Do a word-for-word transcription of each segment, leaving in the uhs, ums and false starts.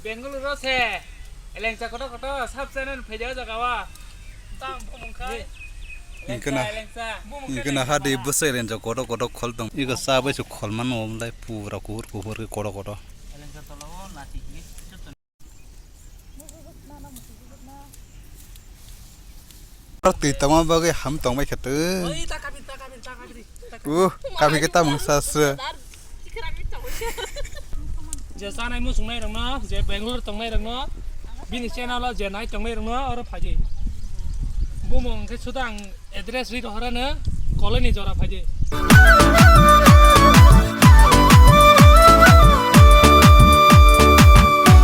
Bengaluru se elengsa koto koto sab channel phaijak jaga wa. Tam bumung khai. Hingke na, elengsa, elengsa. Bumung khai hingke na elengsa hadi bwsai elengsa koto koto khol tong. Ego sa bai se khol mano omlai pura kuhur kuhur ke koto koto. Elengsa tola o lati hi. Twi tongma bagwi ham tongbai khe twi. Oi, ta kabin, ta kabin, ta kabin, ta kabin. Uh, kabi khe tamung sa se. Je chanai muchungnai rokno, je Bangalore tongnai rokno, bini channel o je nai tongnai rokno oro phaidi. Bumung khe suda ang address ri rohorano, koloni jora phaidi.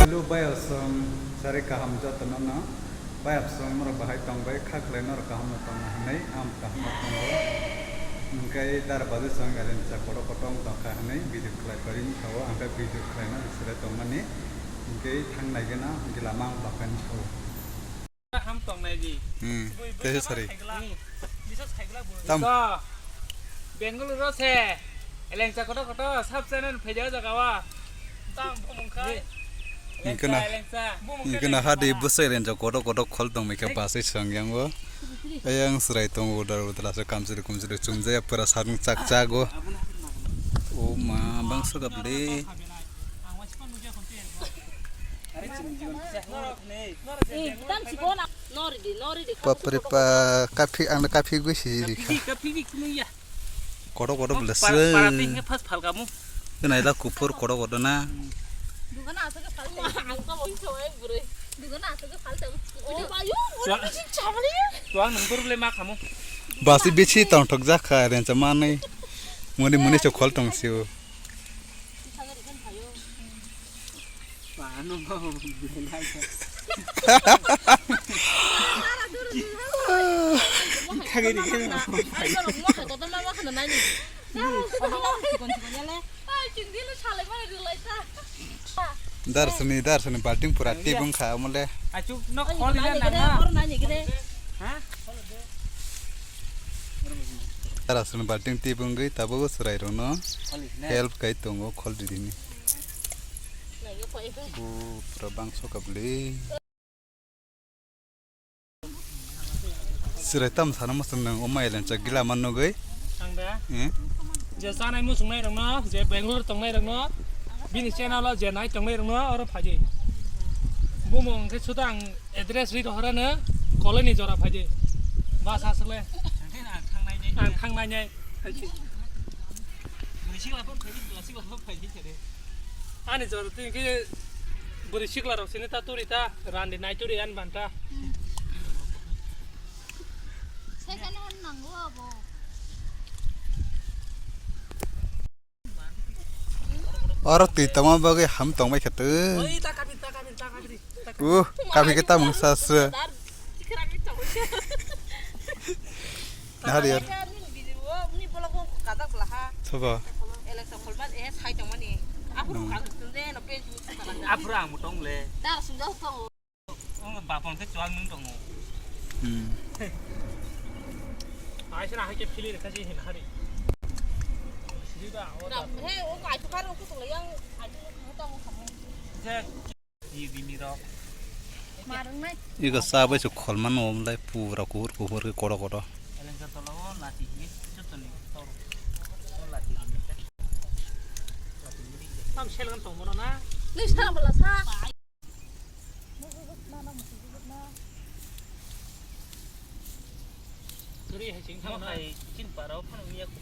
Hello, bai, awesome. Sari kaham jotono no. Bai absong norok bahai tongbai, kha khlai norok kaham no tongna hinwi, ang kaham no tongo. Hwnkhe dar badu chwng elengsa koto koto wng tongkha hinwi video khlai paring sao, ang khe video khlaina bisere tongmani. Hwnkhe thangnai gana, hwnkhe lama ang bakani sao. Ham tongnai di. Hmm, tei sari. Tam. Bengaluru se elengsa koto koto sab channel phaijak jaga wa. Tam bumung khai. Hingke na, elengsa, elengsa. Bumung khai hingke na elengsa. Hadi bwsai elengsa koto koto khol tongmai khe basai song yang bo. Ayang serai tongo udar udar se kamchiri kumchiri chumjaya pura sarung chak chago. O ma bangso gable. Bapre pa, kaphik, ang kaphik gwi sijiri kha. Kaphik, kaphik, kaphik nung ya. Koto koto bwle se. Para, para, te he pas phal kamu. Kena ila kuphur koto koto na. Dugan asake phal ta. Ang ka boi so ai bure. Dugan asake phal ta. Ode bayu, ode bisin chamani. To ang nung bor bwle ma kamu. Basi bichi tong thok jakha rencha manai. Muni muni se khol tong sio. Darsuni, darsuni balting pura tibung kha mole. Achuk nok khol ina nang na. Ha? Tara swn balting twi bwngwi tabuk chwrairokno help khai tongo khol ridini. Bupra bangso kabli. Chwrai tam sana mwswk nwng o mai lencha gila man nugwi. Ang da? Eh? Je chanai muchungnai rokno, je Bangalore tongnai rokno, bini channel o je nai tongnai rokno oro phaidi. Bumung khe suda ang address ri rohorano, koloni jora phaidi. Bus aswkle. Ang thangnainai. Ang thangnainai. Ani jora twi khe bwrwi sikla rok sini ta turi ta randi nai turi ani banta. Second hand nango abo. Oro twi tongma bagwi ham tongbai khe twi. Oi, ta kabin, ta kabin, ta kabin, ta kabin. Uh, kabin khe tamung sa se. Nahar yar. Sobo. Aphuru ang mutong le. Dar sujak tongo. Bapon khe chuwak nung tongo. Hmm. Aisana hai khe phili rwkha je hin hari. Sida o da. He o kai thukar o kutung yang ai thukar tamo khamu. Je ni bini rok. Marung nai. Ego sa bai se kholma no omlai pura kuhur kuhur ke kodo kodo. Eleng jatolo o lati hi chutoni toro. O lati hi. Tam selgan tong mono na. Ni sa bala sa. Kwrwi hai chwng thangna. Hai chini parao phano wngya kho.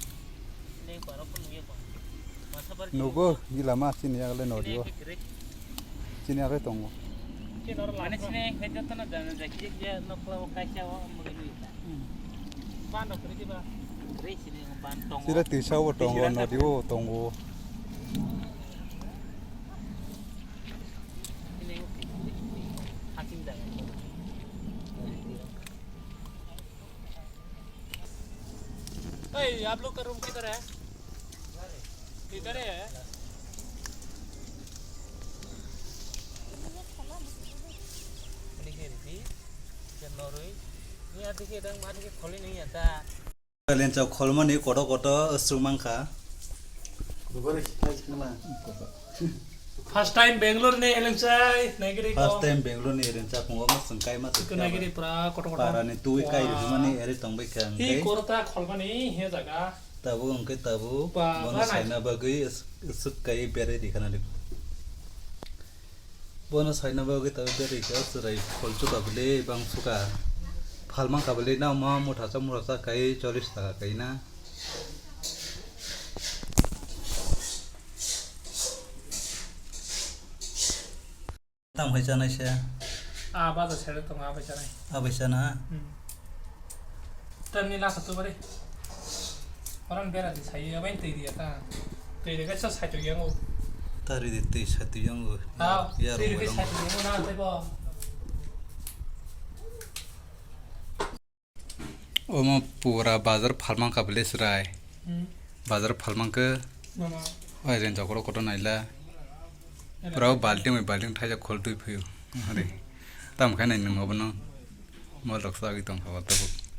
Neng parao phano wngya kho. Masa bar nugo, gila ma chini yagle nodio. Chini yagle tongo. Mane chini khe jotono jana jaki je nokla o kaisa o mugwi nui ta. Hmm. Ban rok kwrwi ba. Kwrwi chini ban tongo. Chira tisa o tongo, nodio tongo. Hey, आप लोग का रूम किधर है? इधर ही है। देखिए, देखिए, क्या नॉर्वे? नहीं यार, देखिए, रंग मार के खोले नहीं आता। Lencha kholmani koto koto swrwng mankha. First time Bangalore ni eleng chai, naigiri ko. First time Bangalore ni eleng chai, pungo ma sengkai ma sengkai. Naigiri pura kotor kotor. Para ni tui kai rihimani eri tongbai kha. Hi korota kholmani he jaga. Tabuk hwnkhe tabuk, bono saina bagwi s-, swk kai berai rikha nani. Bono saina bagwi tabuk berai rikha, chwrai kholchuka bwlwi bangsuka. Phalmang ka bwlwi nang ma muthasa muthasa kai chollish taka kai na. Tamo hai chanai se? Ah, bajar side tongo, abai chanai. Abai chana? Hmm. Tamni lasa tu bari. Orang bera di sayo, abai tei dia ta. Tei dia kaisa saito yango. Tari di tei saito yango. Ah, ya tei dia saito yango na tei bo. Omo pura bazar phalmang ka bwle chwrai. Hmm. Bazar phalmang khe. Mama. Oi ren jokoro koto naila. Era. Pura o balting bai balting thaijak khol twi phio. Hore. Tam khai nai nung obono. Mol rok sagwi tong kha o tabuk.